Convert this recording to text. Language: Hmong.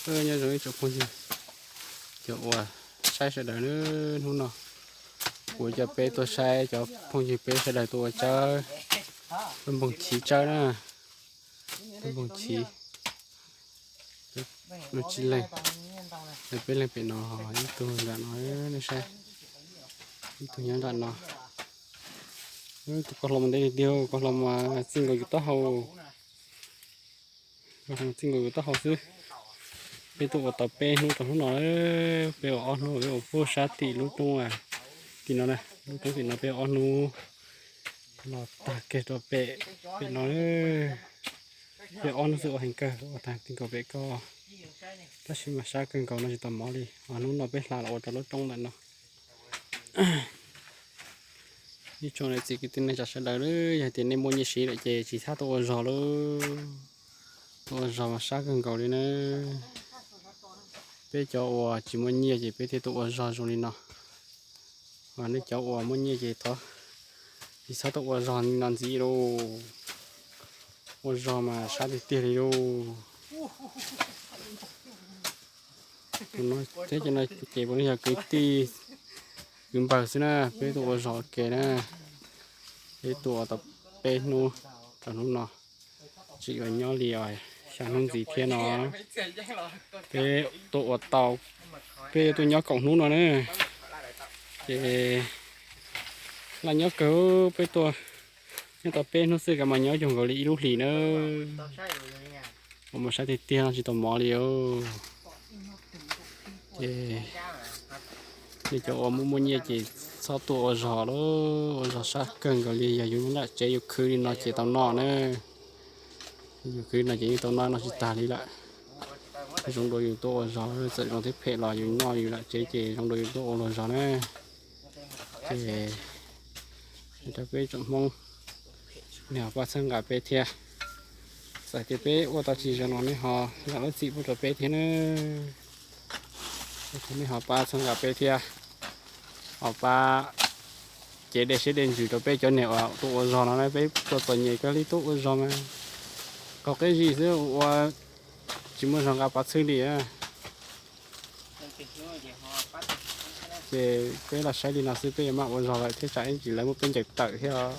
Nyob zoo ib tsoom phooj ywg, cov uas saib sawv daws na, hnub no kuv coj peb tuaj saib cov phooj ywg peb sawv daws tuaj ua tsawb, tuaj npoog chiv tsawb na, tuaj npoog chiv. Lub tsib leeg, peb leeg pem no, ib tug nram no, nej saib, ib tug nyob nram no. Tus koj hlo mas ntev tiag tiag, koj hlo mas txij nkaus yus taub hau, koj hlo txij nkaus yus taub hau xwb. Peb tuaj ua tau peb hnub rau hnub no, peb ua ob hnub, peb ua puag sab tim lub roob, tim no na, lub roob tim no peb ua ob hnub, los tag kiag rau pem, pem no. Peb ob hnub xwb ua heev kawg, ua tag tim nkaus pem ko, tab sis mas sab kawg nkaus no tsis tau mov li. Hnub no peb hla los ua rau lub roob ntawm no. Ib tsoom niam txiv kwv tij neej tsa sawv daws, yog tias nej muaj nyiaj siv lawm ces tsis txhob tuaj ua zog lauj. Tuaj ua zog mas sab kawg nkaus li na. Peb cov uas tsis muaj nyiaj ces peb thiaj tuaj ua zog zoo li no. Nej cov uas muaj nyiaj ces thov tsis txhob tuaj ua zog li no ntxiv lauj. Ua zog mas sab tiag tiag li lauj. Thiab cov no ces puav leej yog kwv tij kwv npawg xwb na, peb tuaj ua zog ua ke na. Peb tuaj tau peb hnub rau hnub no, tseem yuav nyob li os xya hnub ntxiv thiab no. Peb tuaj ua tau, peb tuaj nyob kaum hnub no na. Ces laj nyob kawg, peb tuaj nyob tau peb hnub xwb kav mas nyob cuag nkaus li ib lub hlis na. Ua mas sab tiag tiag no tsis tau mov li os. Ces nej cov uas muaj muaj nyiaj ces txhob tuaj ua zog lauj, ua zog sab kawg nkaus li. Yog yus nyob nram tsev yus khwv li no ces tau noj na. Yus khwv no ces yeej tau noj, noj tsis tag li lawm. Zoo dua yus tuaj ua zog, txawm zoo thiab phem los yus noj yus nram tsev ces zoo dua yus tuaj ua luag zog na. Ces rau peb tsoom Hmoob, nej ho pab txhawb nqa peb thiab. Txawm tias peb ua tau tsis zoo los nej ho zam lub txim pub rau peb thiab na. Nej ho pab txhawb nqa peb thiab, ho pab cev dej siab dej ntsws rau peb cov niag uas tuaj ua zog no na. Peb tuaj txom nyem kawg li, tuaj ua zog mas qaug qeb zis xwb, ua tsis muaj zog nqa pov txhwb li. Ces peb los saib li no xwb, peb yuav maj ua zog lawm thiab tsam ib ntsis lawv muab peb ncaws tawm thiab os.